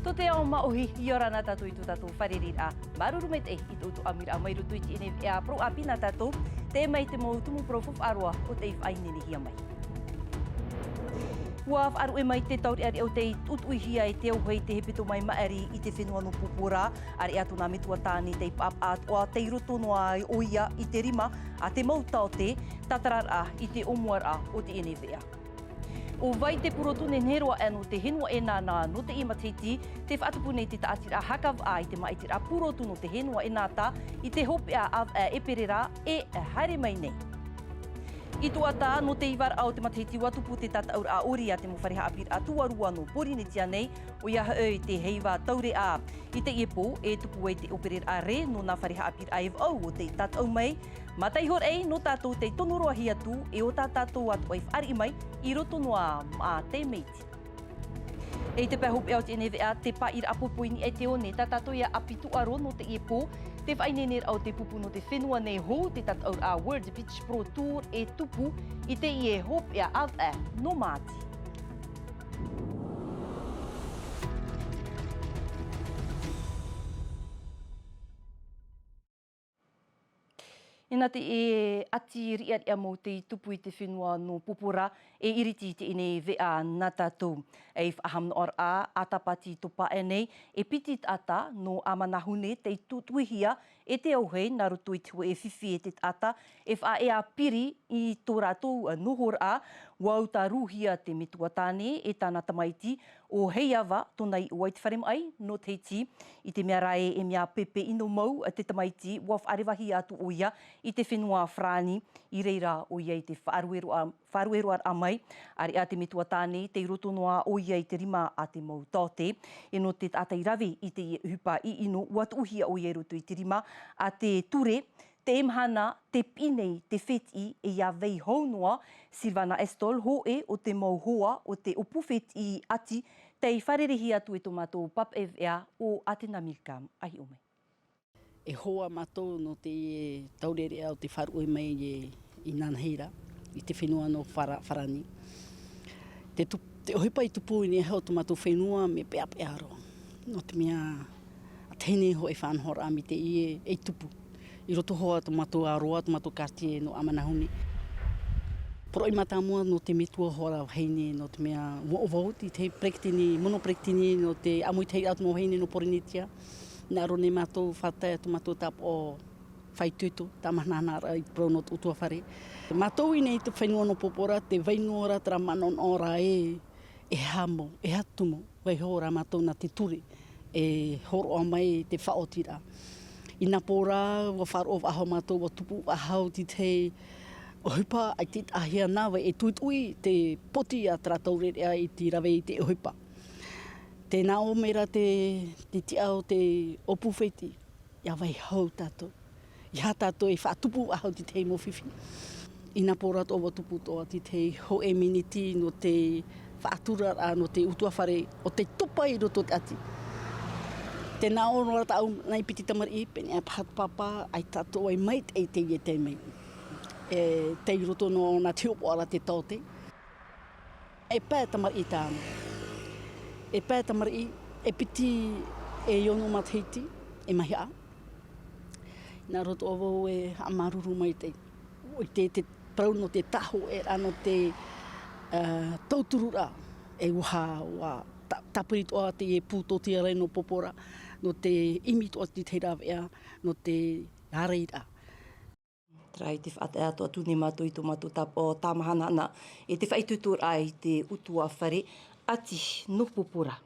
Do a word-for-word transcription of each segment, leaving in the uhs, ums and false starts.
Nō te ao māʻohi, ʻia ora na tātou i tō tātou fārereiraʻa. Māuruuru maitaʻi i tō ʻoutou ʻāmuiraʻa mai roto i teie nei veʻa parau ʻāpī nā tātou, teie mai te mau tumu parau faʻaroa o tei faʻaineinehia mai. ʻUa faʻaruʻe mai te taureʻareʻa o tei tuʻutuʻuhia e te auahi i te hepetoma i maʻiri i te fenua nō Popora, ʻāreʻa tōna metua tāne tei paʻapaʻa atoʻa tei roto noa ai ʻoia i te rima a te mau taote, tātararaʻa i te ʻōmuaraʻa o teie nei veʻa. ʻO vai te pūrotu nehenehe roa nō te fenua ʻEnana nō teie matahiti, tē faʻatupu nei te tāʻatiraʻa haka vaʻa i te māʻitiraʻa pūrotu nō te fenua ʻEnata i te hopeʻa ʻāvaʻe ʻēperēra e haere mai nei. I Tuata, nō te ivaraʻa o te matahiti ʻua tupu te tataʻuraʻa ʻori a te mau fare haʻapiʻiraʻa tuarua nō Pōrīnetia nei, ʻoia hoʻi te heiva taureʻa. I teie pō, e tupu ai te ʻōperēraʻa rē nō nā fare haʻapiʻiraʻa e vaʻu o tei tataʻu mai, mā te ihoraʻa nō tātou tei tono roa hia atu, e ʻo tā tātou atoʻa e fāriʻi mai, i roto noa mā te Meiti. E i te pae hopeʻa o teie nei veʻa, te pāʻiraʻa poipoi i niʻa i te one, tā tātou ia ʻāpī tūʻaro nō teie pō, te faʻaineineraʻa o te pupu nō te fenua nei hou, te tataʻuraʻa World Beach Pro Tour e tupu i teie hopeʻa ʻāvaʻe nō Māti. Inā te ʻati riʻariʻa mau tei tupu i te fenua nō Popora, e iriti i teie nei veʻa nā tātou. Ei faʻahaʻamanaʻoraʻa ʻātapati topa aʻe nei, e piti taʻata nō Amanahune tei tuʻutuʻuhia e te auahi nā roto i te hōʻē fifi e te taʻata e faʻaea piri i tō rātou nohoraʻa. ʻUa utarūhia te metua tāne e tāna tamaiti, ʻo Heiava tōna iʻoa i te fare maʻi nō Tahiti. I te mea rā ē, e mea pēpē ʻino mau te tamaiti, ʻua faʻarevahia atu ʻoia i te fenua Farāni, i reira ʻoia i te faʻarueroa, faʻarueroaraʻa mai, ʻāreʻa te metua tāne, tei roto noa ʻoia i te rima a te mau taote. E nō te taʻata i rave i teie ʻohipa ʻino, ʻua tuʻuhia ʻoia i roto i te rima a te ture, teie mahana, tē piʻi nei te fētiʻi e ʻia vai hau noa. Silvana Estol, hōʻē o te mau hoa o te ʻōpū fētiʻi ʻati, tei fārereihia atu e tō mātou papaʻi veʻa ʻo Atena Milcam, ʻa hiʻo mai. E hoa mātou nō te taureʻareʻa o te faʻaruʻe mai e, i nanahi ra, i te fenua nō Fara-, Farāni. Te tup-, te ʻohipa i tupu i niʻa iho o tō mātou fenua mea peʻapeʻa roa. Nō te mea, ʻa tahi nei hōʻē faʻanahoraʻa mai teie e tupu. I roto hoʻi tō mātou aroā, tō mātou quartier nō Amanahune. Poroʻi mātāmua nō te metua hoʻi ra vahine, nō te mea ʻua ʻoaʻoa atu i te peretiteni, mono peretiteni nō te ʻāmui i te hōʻē atu mau vahine nō Pōrīnetia. Nā ʻō nei mātou faʻatae tō mātou tāpaʻo faʻaitoito, tāmahanahanaraʻa i te parau nō te ʻutuāfare. Mātou i niʻa i te fenua nō Popora, tē vai noa ra terā manaʻonaʻoraʻa ē, e aha mau, e aha tumu, vaiiho rā mātou nā te ture, e hōroʻa mai te faʻaotiraʻa. I nā pō ra, ʻua faʻaroʻo faʻahou mātou, ʻua tupu faʻahou te tahi ʻohipa, ʻaita i taʻahia nā vai e tuitui te poti a terā taureʻareʻa i te rave i te ʻohipa. Tē nā ʻō mai ra te, te tiʻa o te ʻōpū fētiʻi, ʻia vai hau tātou. ʻEiaha tātou e faʻatupu faʻahou te tahi mau fifi. I nā pō ra atoʻa ʻua tupu atoʻa te tahi hōʻē miniti nō te faʻaturaraʻa, nō te ʻutuāfare, ʻo tei topa i roto i te ʻati. Tē nā ʻō noa ra tāʻu, nā i piti tamariʻi, pēneiaʻe paha te pāpā, ʻaita atoʻa e maitaʻi teie taime. E, tei roto noa nā te hiʻopoʻaraʻa te taote. E pae tamariʻi tāna. E pae tamariʻi, e piti, e ono matahiti, e mahi aʻe. Nā roto ʻo vau e haʻamāuruuru maitaʻi. ʻO te, te parau nō te tāhōʻēraʻa, nō te, ā, tautururaʻa. E ʻua, ʻua tā-, tāpiri atoʻa teie pū tōtiare nō Popora, nō te ʻimi atoʻa i te rāveʻa, nō te rāveʻa. Terā i te faʻatae atoʻa atu nei mātou i tō mātou tāpaʻo tāmahana ana e te faʻaitoitoraʻa i te ʻutuāfare ʻati nō Popora.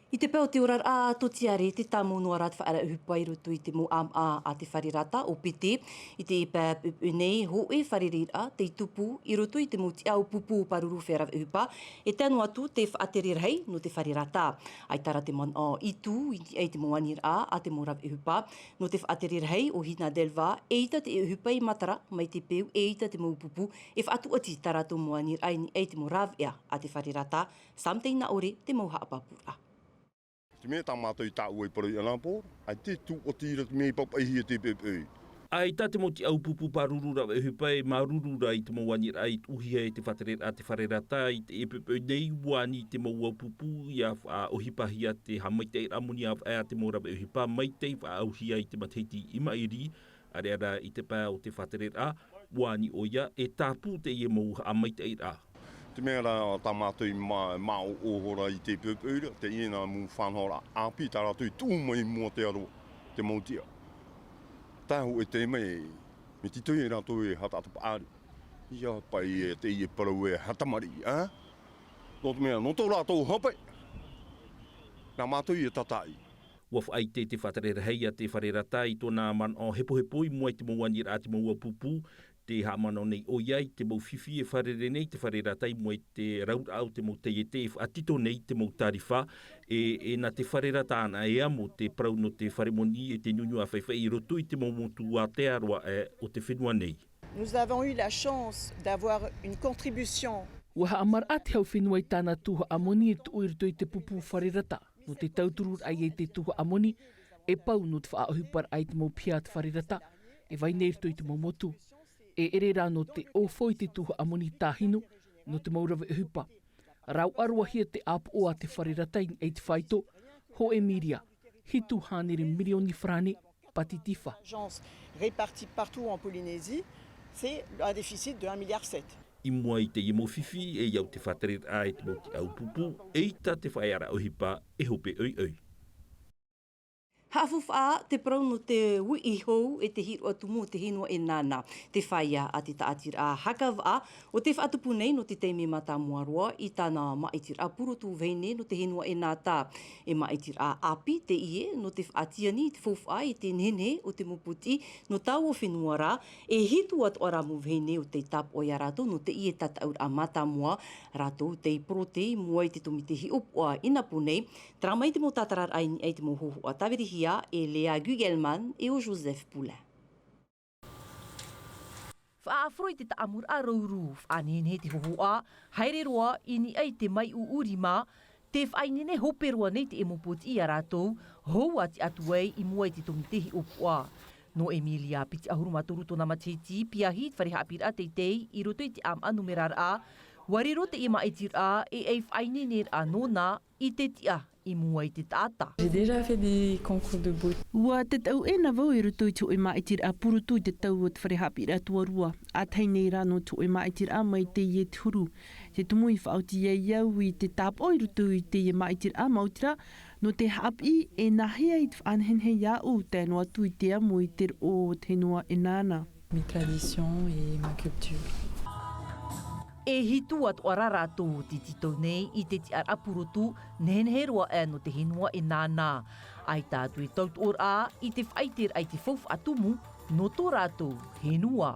I te pae o te oraraʻa tōtiare, tē tāmau noa ra te faʻaara ʻohipa i roto i te mau ʻāmaʻa a te fare rata ʻo Pete. I teie pae poʻipoʻi nei, hōʻē fārereiraʻa tei tupu i roto i te mau tiʻa ʻōpūpū pāruru fare rave ʻohipa, e tae noa atu te faʻatere rahi nō te fare rata. ʻAita rā te manaʻo i tū i niʻa i te mau aniraʻa a te mau rave ʻohipa. Nō te faʻatere rahi ʻo Hina Delva, eʻita te ʻohipa i matara mai te peu, eʻita te mau pupu e faʻatuati i tā rātou mau aniraʻa i niʻa i te mau rāveʻa a te fare rata, Sam Teinaʻore te mau haʻapāpūraʻa. Te mea tā mātou i tāʻu i parau i ana pō, ʻaita e tuʻati ra te mea i papaʻihia te poʻipoʻi. ʻAita te mau tiʻau pupu pāruru rave ʻohipa e māuruuru ra i te mau aniraʻa i tuʻuhia e te faʻatereraʻa te fare rata i te ʻepeʻepe nei, ʻua ani te mau au pupu ia faʻaʻohipahia te haʻamaitaʻiraʻa moni a vaʻe a te mau rave ʻohipa mai tei faʻaʻauhia i te matahiti i maʻiri. ʻAreʻa rā i te pae o te faʻatereraʻa, ʻua ani ʻoia e tāpū teie mau haʻamaitaʻiraʻa. Te mea rā tā mātou i mā- māʻoʻoho ra i te ʻepeʻepe ra teie nā mau faʻanahoraʻa ʻāpī tā rātou i tuʻu mai i mua te aroa te mau tiʻa. Tae hoʻi e tei mai e me titohi e rātou e hataʻata paʻari ia paʻi e teie parau e hatamariʻi a nō te mea nō tō rātou hape nā mātou i e tataʻi. ʻUa faʻaʻite te faʻatere rahi a te fare rata i tōna manaʻo hepohepo i mua i te mau aniraʻa te mau au pupu. Te haʻamanaʻo nei ʻoia i te mau fifi e fārerei nei te fare rata i mua i te rauraʻa o te mau taiete e faʻatito nei te mau tārifa. E e nā te fare rata ana e amo te parau nō te fare moni e te niuniu a faʻifaʻi i roto i te mau motu a te aroa e o te fenua nei. Nous avons eu la chance d'avoir une contribution. Ua haʻamaraʻa te hau fenua i tāna tuhaʻa moni e tuʻu i roto i te pupu fare rata nō te tauturu raʻa i te tuhaʻa moni e pau nō te faʻaʻohiparaʻa i te mau piha a te fare rata e vai nei i roto i te mau motu. E ʻere rā nō te ʻōfau i te tuhaʻa moni tāhino nō te mau rave ʻohipa. Rauʻaroahia te ʻāpoʻo a te fare rata i te faito hōʻē miria hitu hānere mirioni farāne pātitifa. Agences réparties partout en Polynésie, c'est un déficit de un milliard sept. I mua i teie mau fifi e au te faʻatereraʻa e te mau tiʻau pupu e ʻaita te faʻaearaʻa ʻohipa e hope ʻoiʻoi. Haʻafaufaʻa te parau nō te uiʻi hou e te hiroʻa tumu o te henua e nāna te fāʻia a te taʻatiraʻa haka vaʻa o te faʻatupu nei nō te taime mātāmua roa i tāna māʻitiraʻa purotu vahine nō te henua e nāna. E māʻitiraʻa ʻāpī teie nō te faʻatiani i te faufaʻa i te nehenehe o te mau pōtiʻi nō taua fenua rā. E hitu atu ʻara mau vahine o tei tāpoʻo iā rātou nō teie tataʻuraʻa mātāmua rātou tei porote i mua i te tōmite hiʻopoʻa i nā pō nei. Tara mai te mau tātararaʻa i niʻa i te mau hōhoʻa tāvirihia e Lea Gugelman e o Joseph Poulin. Faʻaʻaforo i te taʻamuraʻa rauru faʻanehenehe te hōhoʻa haere roa i niʻa i te maiʻuʻu rima. Te faʻaineine hope roa nei te ʻemo pōtiʻi iā rātou hou ʻati atu ai i mua i te tōmite hiʻopoʻa. Nō emilia piti ʻahuru mā toru tōna matahiti piahi te fare haʻapiʻiraʻa teitei i roto i te ʻāmaʻa numeraraʻa. Ua riro teie māʻitiraʻa e ei faʻaineineraʻa nōna i te tiʻa i mua i te taʻata. J'ai déjà fait des concours de beauté. Ua tataʻu ʻē na vau i roto i te hōʻē māʻitiraʻa purotu i te tau o te fare haʻapiʻiraʻa tuarua. ʻĀtahi nei rā nō te hōʻē māʻitiraʻa mai teie te huru. Te tumu i faʻaoti ai au i te tāpoʻo i roto i teie māʻitiraʻa maoti rā nō te haʻapiʻi e nāhea i te faʻanehenehe iāʻu tae noa atu i te amo i te roʻo o te henua e nāna. Mes traditions et ma culture. E hitu atu ʻara rātou o te titau nei i te tiʻaraʻa purotu nehenehe roa ʻā nō te henua e nāna. ʻAita atu e tautoʻoraʻa i te faʻaiteraʻa i te faufaʻa tumu nō tō rātou henua.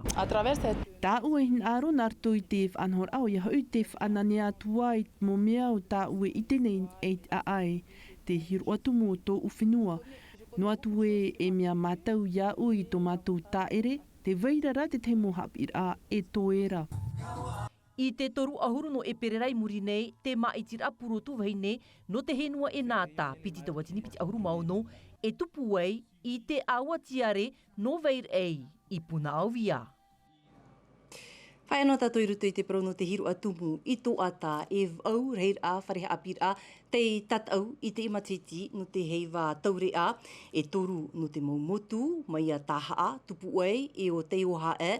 Tāʻu e hinaʻaro nā roto i te faʻanahoraʻa ʻoia hoʻi te faʻananea atu ā i te mau mea o tāʻu e ʻite nei e te ʻaʻai te hiroʻa tumu o tōʻu fenua. Noa atu ē e mea mātau iāʻu i tō mātou tāʻere te vaira rā te tahi mau haʻapiʻiraʻa e toe ra. I te toru ʻahuru nō ʻeperēra i muri nei te māʻitiraʻa purotu vahine nō te henua e nāna piti tauatini piti ʻahuru mā ono e tupu ai i te ʻāua tiare nō vairaʻei i punaʻauia. Faʻaea noa tātou i roto i te parau nō te hiroʻa tumu i tō ʻata e vaʻu rahiraʻa fare haʻapiʻiraʻa tei tataʻu i te matahiti nō te heiva taureʻa e toru nō te mau motu mai iā tāhaʻa tupu ai e o tei o haʻe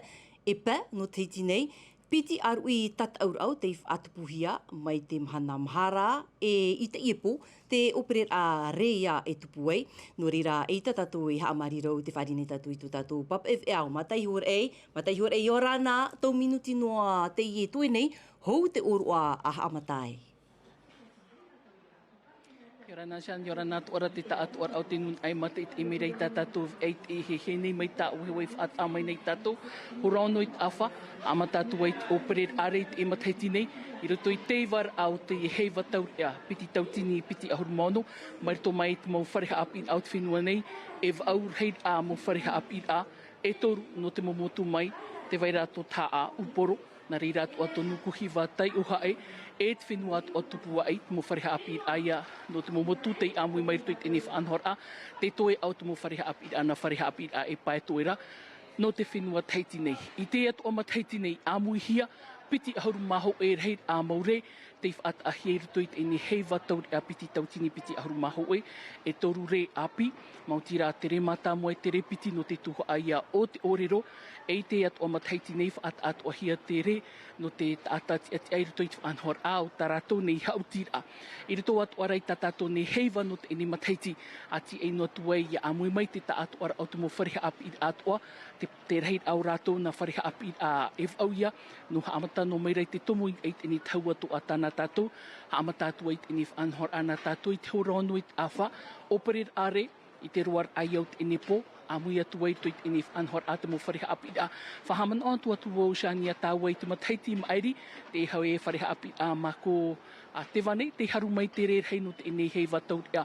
e pā nō te hiti nei. Piti ʻāruʻi tataʻuraʻa tei faʻatupuhia mai te mahana mahara e i te ʻiepo te ʻōpereraʻa reia e tupu ai. Nō reira ʻaita tātou e haʻamāri rau te faʻaʻite nei tātou i tō tātou papa e veʻa o mātaihoraʻa. Mātaihoraʻa i ora na tau minuti noa teie toe nei hou te ʻōroʻa a haʻamata ai. Iorana jan iorana toʻara te taʻatoʻaraʻa o te nūnaʻa e mata i te ʻimiraʻa i tā tātou e i te ʻehehe nei mai tāʻu e vai faʻataʻa mai nei tātou. Hora ono i te ʻafa haʻamata atu ai te ʻōpereraʻa i te matahiti nei i roto i te ivaraʻa o te heiva taureʻa piti tautini piti ʻahuru mā ono. Mai roto mai i te mau fare haʻapiʻiraʻa o te fenua nei e vaʻu rahiraʻa mau fare haʻapiʻiraʻa e toru nō te mau motu mai te vaira tō tahaʻa uporo. Nā reira atu atu nō kuhiva tai o haʻe e te fenua atu atu puaʻi te mau fare haʻapiʻiraʻa ia nō te mau motu tei ʻāmui mai roto i teie faʻanahoraʻa. Te toe ʻau te mau fare haʻapiʻiraʻa nā fare haʻapiʻiraʻa e pae toe ra. Nō te fenua Tahiti nei. I teie atoʻa matahiti nei, ʻāmuihia piti ʻahuru mā hōʻē rahiraʻa mau rē tei faʻataʻahia i roto i teie nei heiva taureʻa piti tauatini piti ʻahuru mā hōʻē, e toru rē ʻāpī, maoti rā te rē mātāmua e te rē piti nō te tuhaʻa ia o te ʻōrero. E i teie atoʻa matahiti nei, faʻataʻa atoʻahia te rē nō te taʻata tiʻatiʻa i roto i te faʻanahoraʻa o tā rātou nei haʻutiraʻa. I roto atoʻa ra i tā tātou nei heiva nō teie nei matahiti, a tīaʻi noa atu ai ia ʻāmui mai te taʻatoʻaraʻa o te mau fare haʻapiʻiraʻa atoʻa, te, te rahiraʻa o rātou nā fare haʻapiʻiraʻa e vaʻu ia, nō haʻamata noa mai ra i te tomo i teie nei tahua atoʻa tā tātou, haʻamata atu ai teie nei faʻanahoraʻa nā tātou i te hora ono i te ʻāfa, ʻōpereraʻa rē, i te roaraʻa ia o teie nei pō, ʻāmui atu ai i roto i teie nei faʻanahoraʻa te mau fare haʻapiʻiraʻa. Faʻahaʻamanaʻo atu, atu vau Shania tāua i te matahiti i maʻiri, te hau e fare haʻapiʻiraʻa mākū a Tevane, tei haru mai te rē rahi nō teie nei heiva taureʻa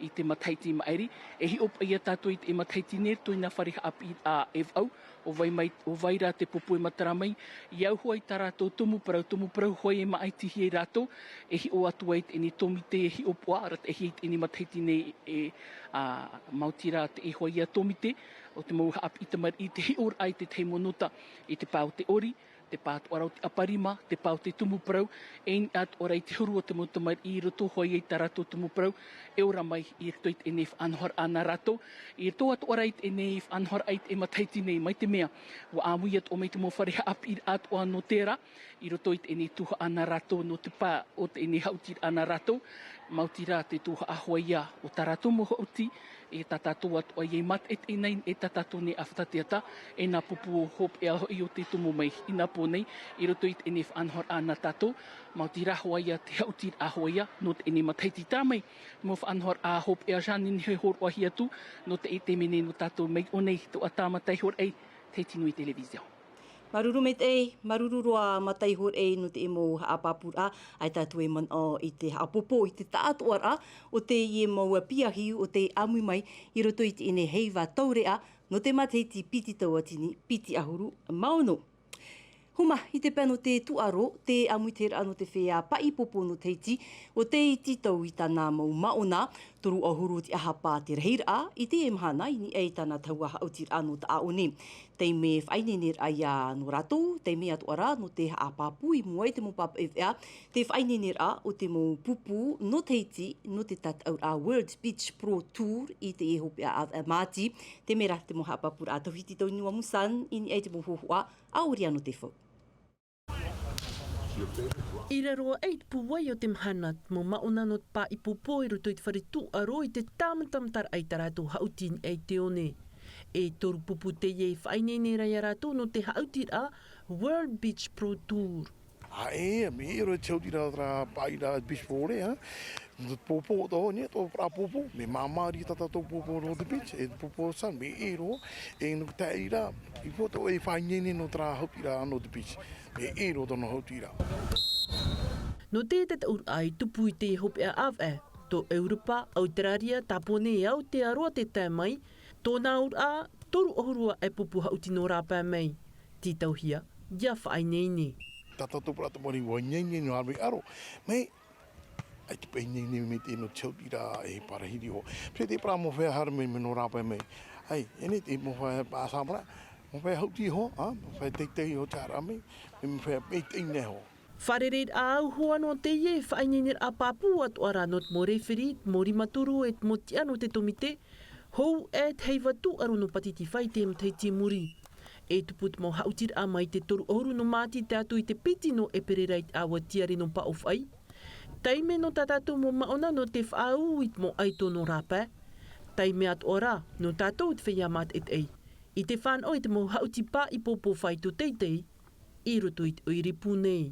i te matahiti i maʻiri. E hiʻo paʻi ia tātou i teie matahiti nei i roto i nā fare haʻapiʻiraʻa e vaʻu, ʻo vai mai, ʻo vai rā te pupu e matara mai, i au hoʻi tā rātou tumu parau, tumu parau hoʻi e māʻitihia e rātou, e hiʻo atu ai teie nei tōmite e hiʻopoʻa, arataʻihia i teie nei matahiti nei e, a, maoti rā teie hoʻi ia tōmite, o te mau haʻapiʻi tamariʻi, te hiʻoraʻa i te tahi mau nota, i te pae o te ʻori, te pae atoʻa ra o te ʻaparima, te pae o te tumu parau, e i niʻa atoʻa ra i te huru o te mau tamariʻi i roto hoʻi i tā rātou tumu parau, e ora mai i roto i teie nei faʻanahoraʻa nā rātou, i roto atoʻa ra i teie nei faʻanahoraʻa i teie matahiti nei, mai te mea, ʻua ʻāmui atoʻa mai te mau fare haʻapiʻiraʻa atoʻa nō terā, i roto i teie nei tuhaʻa nā rātou nō te pae o teie nei haʻutiraʻa nā rātou, maoti rā te tuhaʻa hoʻi ia o tā rātou mau haʻuti, e tā tātou atoʻa ia i mātaʻitaʻi nei, e tā tātou nei ʻāfata teata, e nā pupu hopeʻa hoʻi o te tomo mai i nā pō nei, i roto i teie nei faʻanahoraʻa nā tātou, maoti rā hoʻi ia te haʻutiraʻa hoʻi ia, nō teie nei matahiti. Terā mai, mau faʻanahoraʻa hopeʻa Jeanne e hōroʻahia atu, nō teie taime nei nō tātou mai ʻō nei, tō ʻatā mataihoraʻa, Tahiti Nui Télévision. Māuruuru maitaʻi, māuruuru roa mataihoraʻa nō te mau haʻapāpūraʻa, ʻaita atu e manaʻo i te haʻapōpō i te taʻatoʻaraʻa o teie mau piahi o tei ʻāmui mai i roto i teie nei heiva taureʻa nō te matahiti piti tauatini piti ʻahuru mā ono. Huma, i te pae nō te tūʻaro, te ʻāmuitahiraʻa nō te feiā paʻipōpō nō Tahiti, ʻo tei tītau i tāna mau māʻona, toru ʻahuru te ʻahapa te rahiraʻa, i teie mahana i niʻa i tāna tahua haʻutiraʻa nō Taʻaone. Taime faʻaineineraʻa ia nō rātou, taime atoʻa ra nō te haʻapāpū i mua i te mau pāpaʻi veʻa, te faʻaineineraʻa o te mau pupu nō Tahiti, nō te tataʻuraʻa World Beach Pro Tour i teie hopeʻa ʻāvaʻe māti, te mea ra te mau haʻapāpūraʻa tauhiti tauinua Musan, i niʻa i te mau hōhoʻa, ʻaore rā nō te fau. I raro aʻe i te pūai o te mahana, mau māʻona nō te paʻipōpō i roto i te fare tūʻaro i te tāmatamataraʻa i tā rātou haʻuti i niʻa i te one. E toru pupu teie i faʻaineine ra ia rātou nō te haʻutiraʻa World Beach Pro Tour. ʻĀ, e, mea ʻē roa te haʻutiraʻa o terā paʻiraʻa Beach Pro rē, ā. Nō te pōpō atoʻa, nē, tō terā pōpō, mea māmā roa tā tātou pōpō nō te beach, e pōpō sand, mea ʻē roa, e nō te taʻi ra, i pō tō e faʻaineine nō terā haʻutiraʻa nō te beach, mea ʻē roa tōna haʻutiraʻa. Nō te tataʻuraʻa i tupu i te hopeʻa ʻāvaʻe, tō ʻEuropa, ʻAuterāria, Tāpōnē, Aotearoa tē tae mai, tōna auraʻa, toru ʻahuru aʻe pupu haʻuti nō rāpae mai, tītauhia, ia faʻaineine. Tā tātou parau tamariʻi ʻua ineine nō haere mai ʻaro, mea ʻaita e ineine mai te nō te haʻutiraʻa e parahiri iho. Pea te parau mau feiā haere mai, mai nō rāpae mai. ʻAi, e nei te mau feiā paʻi Sāmoa, mau feiā haʻuti iho, ā, mau feiā teitei iho te haere mai, mau feiā teitei nei iho. Fārereiraʻa auhoa nō teie faʻaineineraʻa pāpū atoʻa ra nō te mau rēferi, te mau rimaturu e te mau tiʻa nō te tōmite, hou e te heiva tūʻaro nō Pātitifā i te matahiti i muri. E tupu te mau haʻutiraʻa mai te toru ʻahuru nō Māti tae atu i te piti nō ʻEperēra i te ʻāua tiare nō Paʻofaʻi. Taime nō tā tātou mau māʻona nō te faʻaū i te mau ʻaito nō rāpae. Taime atoʻa rā, nō tātou te feiā mātaʻitaʻi. I te fānaʻo i te mau haʻuti paʻipōpō faito teitei, i roto i te ʻoire pū nei.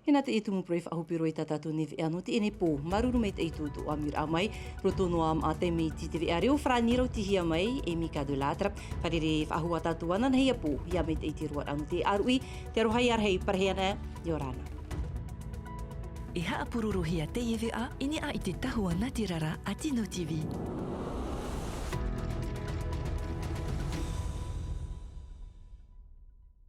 E nā te tumu parau e faʻahope roa i tā tātou nei veʻa nō teie nei pō. Māuruuru maitaʻi i tō ʻāmuiraʻa mai, roto noa mā te mea i te veʻa reo farāni rautihia mai e Mika de Lattre, fārerei faʻahou ā tātou ananahi ā pō, ʻia maitaʻi te roaraʻa nō te ʻāruʻi, te aroha ʻia rahi, parahiraʻa, ʻia ora na. E haʻapurorohia teie veʻa i niʻa i te tahua nātirara a Tino TV.